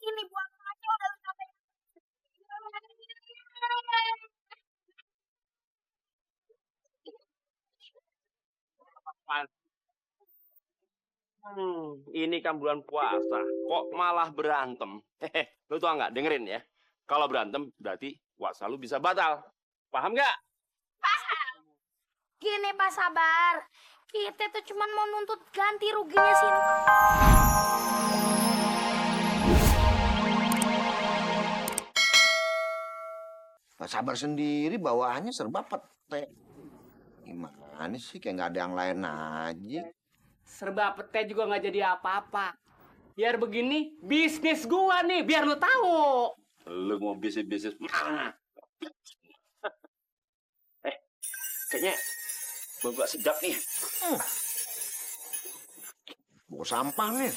Ini buat aja udah lu sampai. Ini kan bulan puasa, kok malah berantem? Hehe, lu tau nggak? Dengerin ya. Kalau berantem berarti puasa lu bisa batal. Paham nggak? Gini Pak Sabar, kita tuh cuman mau nuntut ganti ruginya Sinta. Pak Sabar sendiri bawaannya serba pete. Gimana sih kayak nggak ada yang lain aja. Serba pete juga nggak jadi apa-apa. Biar begini, bisnis gua nih, biar lu tahu. Lu mau bisnis mana? Kayaknya bau sedap nih. Bawa sampah nih.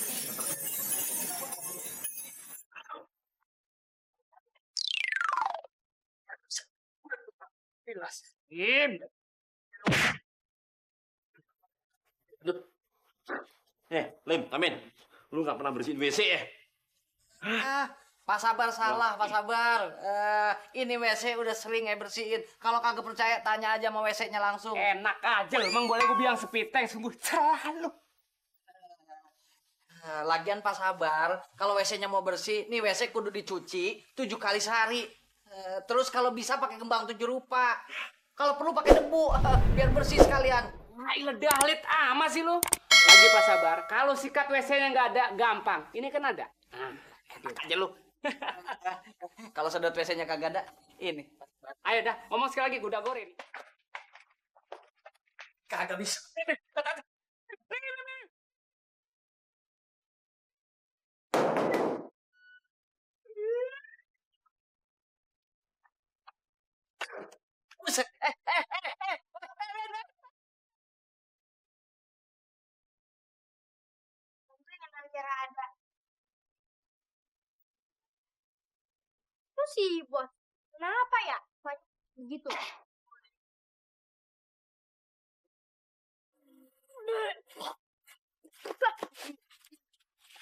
Im. Lim, Amin. Lu nggak pernah bersihin WC ya? Pak Sabar salah, Pak Sabar. Ini WC udah sering bersihin. Kalau kagak percaya, tanya aja sama WC-nya langsung. Enak aja, emang boleh gue bilang sepiteng, sungguh selalu. Lagian Pak Sabar, kalau WC-nya mau bersih, nih WC kudu dicuci 7 kali sehari. Terus kalau bisa pakai kembang 7 rupa. Kalau perlu pakai debu, biar bersih sekalian. Alah, dahlit amat sih lu. Lagi Pak Sabar, kalau sikat WC-nya nggak ada, gampang. Ini kan ada. Enak aja lu. Kalau sedot WC-nya kagak ada, ini. Ayo dah, ngomong sekali lagi, gue udah goreng. Kagak bisa. Buset. Ada. Terus sih bos, kenapa ya? Begitu.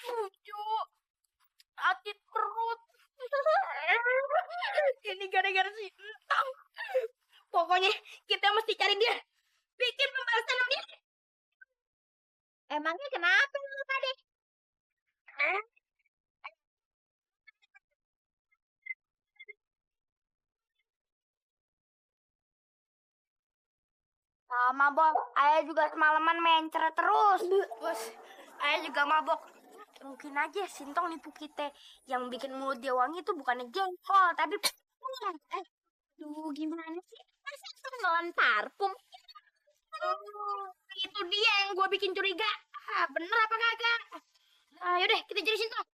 Lucu, sakit perut. Ini gara-gara si Entang. Pokoknya kita mesti cari dia. Bikin pembahasan sama dia. Emangnya kenapa lu tadi? Sama bos, ayah juga semalaman main cerah terus. Bos, ayah juga mabok. Mungkin aja Sintong nipu kita. Yang bikin mulut dia wangi itu bukannya jengkol, tapi duh, gimana sih? Masa itu ngelan parfum? Itu dia yang gua bikin curiga. Bener apa kagak? Ayo deh, kita cari Sintong.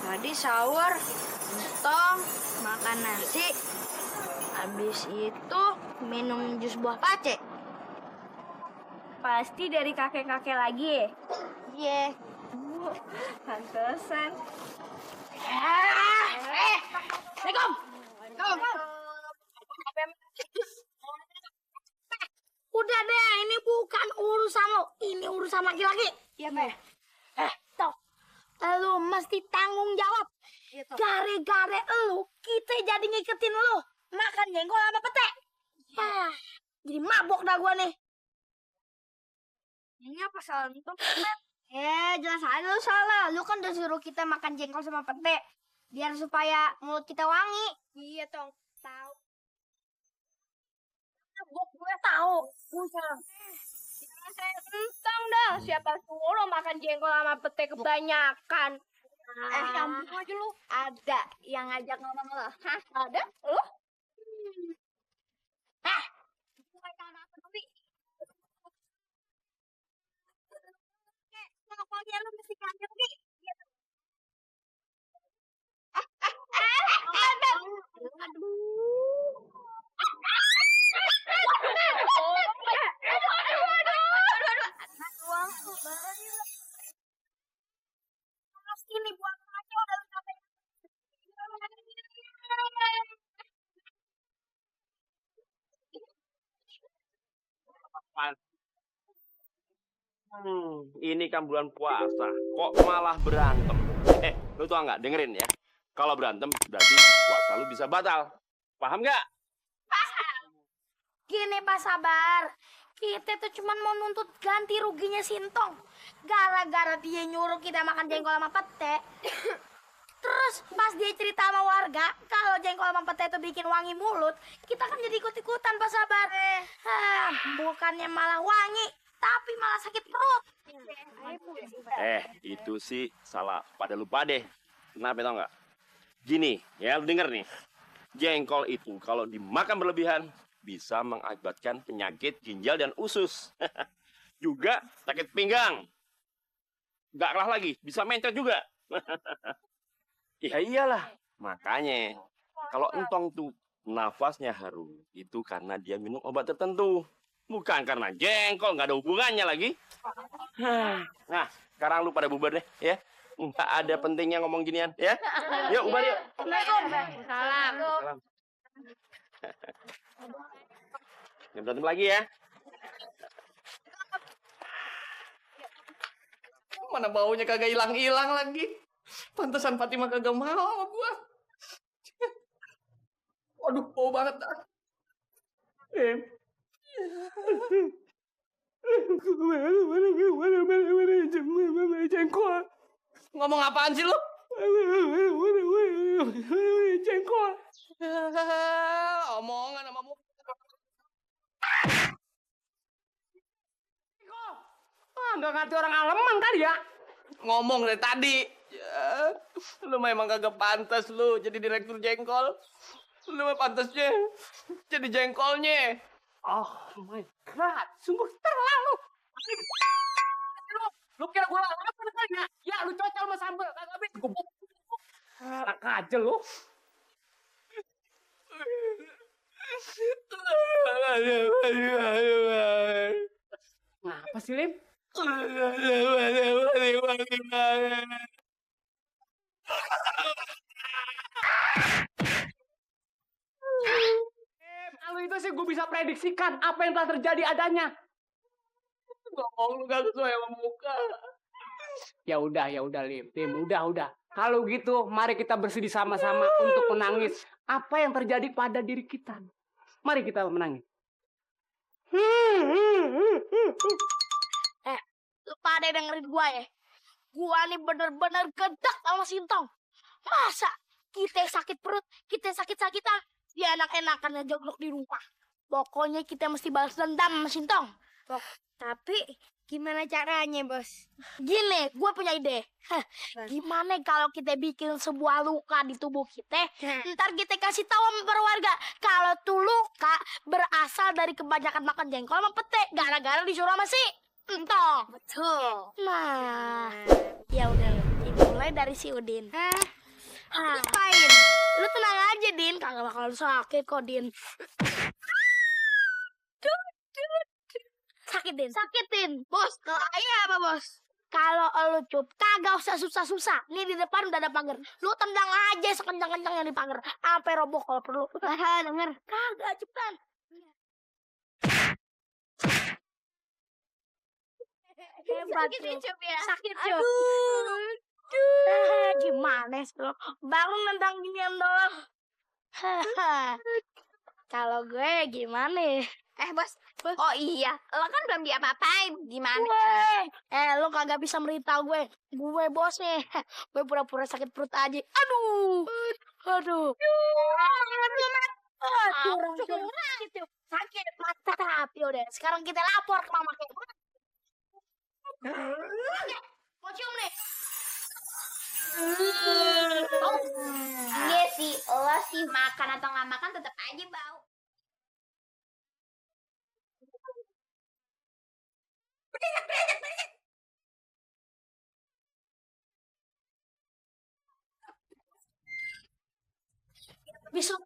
Tadi sahur Sintong makan nasi, habis itu minum jus buah pace. Pasti dari kakek-kakek lagi. Iya. Pantesan. Assalamualaikum. Udah deh, ini bukan urusan lo. Ini urusan laki-laki. Iya, Mbak. Toh. Lu mesti tanggung jawab. Gara-gara lu, kita jadi ngikutin lu. Makan jengkol sama pete. Jadi mabok dah gua nih. Ini apa salah itu? Jelas aja lu salah. Lu kan udah suruh kita makan jengkol sama pete. Biar supaya mulut kita wangi. Iya, Tong. Tahu. Bok gue tahu. Pusing. Saya entang dah. Siapa suruh makan jengkol sama pete kebanyakan. Campur aja lu. Ada yang ngajak ngomong lo. Hah? Ada? Lu? Bukan karena peduli. Pokoknya lu mesti kangen nih. Ini buat aja udah lu sampai. Ini kan bulan puasa, kok malah berantem? Lu tau nggak? Dengerin ya. Kalau berantem berarti puasa lu bisa batal. Paham nggak? Gini Pak Sabar, kita tuh cuma mau nuntut ganti ruginya Sintong. Gara-gara dia nyuruh kita makan jengkol sama pete. Terus pas dia cerita sama warga, kalau jengkol sama pete itu bikin wangi mulut, kita kan jadi ikut-ikutan Pak Sabar. Bukannya malah wangi, tapi malah sakit perut. Itu sih salah pada lu pade. Kenapa tau nggak? Gini, ya lu denger nih. Jengkol itu kalau dimakan berlebihan bisa mengakibatkan penyakit ginjal dan usus. Juga sakit pinggang. Nggak kalah lagi, bisa mencret juga. Ya iyalah, makanya kalau entong tuh nafasnya harum, itu karena dia minum obat tertentu. Bukan karena jengkol, nggak ada hubungannya lagi. Nah, sekarang lu pada bubar deh, ya. Nggak ada pentingnya ngomong ginian, ya. Yuk, bubar yuk. Salam. Salam. Jangan berantem lagi ya. Mana baunya kagak hilang-hilang lagi. Pantesan Fatimah kagak mau sama gua. Waduh, bau banget dah. Jengkol. Ngomong apaan sih lu? Jengkol. Omongan sama mu. Nggak ngerti orang Aleman kali ya? Ngomong dari tadi. Ya, lu memang kagak pantas lu jadi direktur jengkol. Lu mah pantasnya jadi jengkolnya. Oh my God, sungguh terlalu. Lu kira gue apa kali ya? Ya, lu cocol sama sambal, kagak habis. Enak aja lu. Ngapa sih, Lim? Kalau itu sih gue bisa prediksikan apa yang telah terjadi adanya. Ngomong lu gak sesuai sama muka. Ya udah, Lim, udah. Kalau gitu, mari kita bersedih sama-sama untuk menangis apa yang terjadi pada diri kita. Mari kita menangis. Lu pada dengerin gua ya. Gua nih bener-bener gedek sama Sintong. Masa kita sakit perut, kita sakit-sakitan, dia enak-enakan joglok di rumah. Pokoknya kita mesti balas dendam sama Sintong. Tapi gimana caranya, Bos? Gini, gue punya ide. Gimana kalau kita bikin sebuah luka di tubuh kita, ntar kita kasih tahu sama warga kalau tuh luka berasal dari kebanyakan makan jengkol sama pete, gara-gara disuruh sama si Entong. Betul. Nah, ya udah, dimulai dari si Udin. Ngapain? Lu tenang aja, Din. Kagak bakal sakit kok, Din. Sakitin. Bos, kalau ayah apa, Bos? Kalau lu cup, kagak usah susah-susah. Nih di depan udah ada pagar. Lu tendang aja sekencang-kencangnya di pagar. Sampai roboh kalau perlu. Denger. Kagak, cepetan. Hebat, sakit cup ya? Sakit, Cup. Aduh. Gimana sih lo? Baru nendang ginian doang. Kalau gue gimana? Bos. Oh iya, lo kan belum diapa-apain. Gimana? Lo kagak bisa merintah gue. Gue bosnya. Gue pura-pura sakit perut aja. Aduh. Sakit mata. Tapi udah, sekarang kita lapor ke mama kita. Mau cium nih? Iya sih, lo sih makan atau nggak makan tetap aja bau. Besok.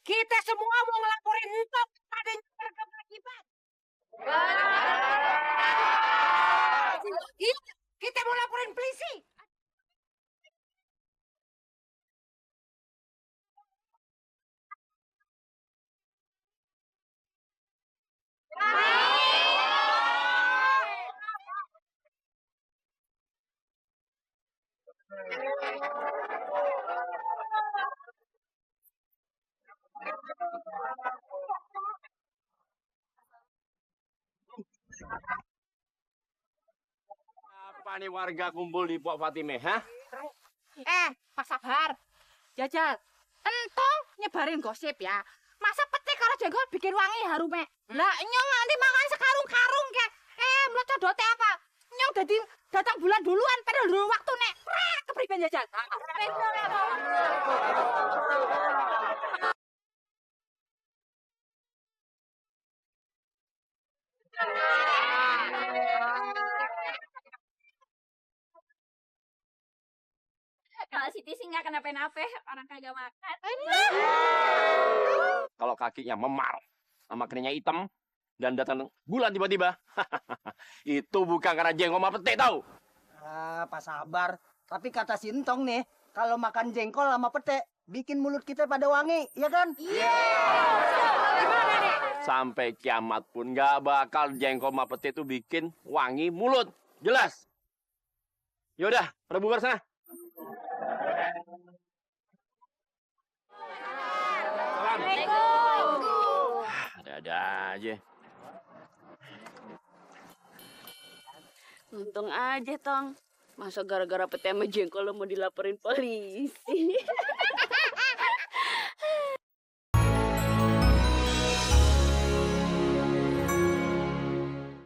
Kita semua mau ngelaporin Entok pada kewajiban. mau laporin polisi. Apa nih warga kumpul di Pok Fatime, hah? Pak Sabar. Jajal. Entong nyebarin gosip ya. Masa pete karo jengkol bikin wangi harume. Lah nyong nanti makan sekarung-karung ke. Mleco dote apa? Nyong dadi datang bulan duluan padahal dulu waktu nek. Kepriben jajal. Kalau Siti sih nggak kenapa-napa, orang kagak makan. Kalau kakinya memar, sama keningnya hitam, dan datang bulan tiba-tiba, itu bukan karena jengkol sama pete tahu. Pak Sabar. Tapi kata Sintong nih, kalau makan jengkol sama pete, bikin mulut kita pada wangi, ya kan? Sampai kiamat pun nggak bakal jengkol sama pete itu bikin wangi mulut. Jelas? Yaudah, pada bubar sana. Ada-ada aja. Untung aja, Tong. Masa gara-gara pete sama jengkol lo mau dilaporin polisi?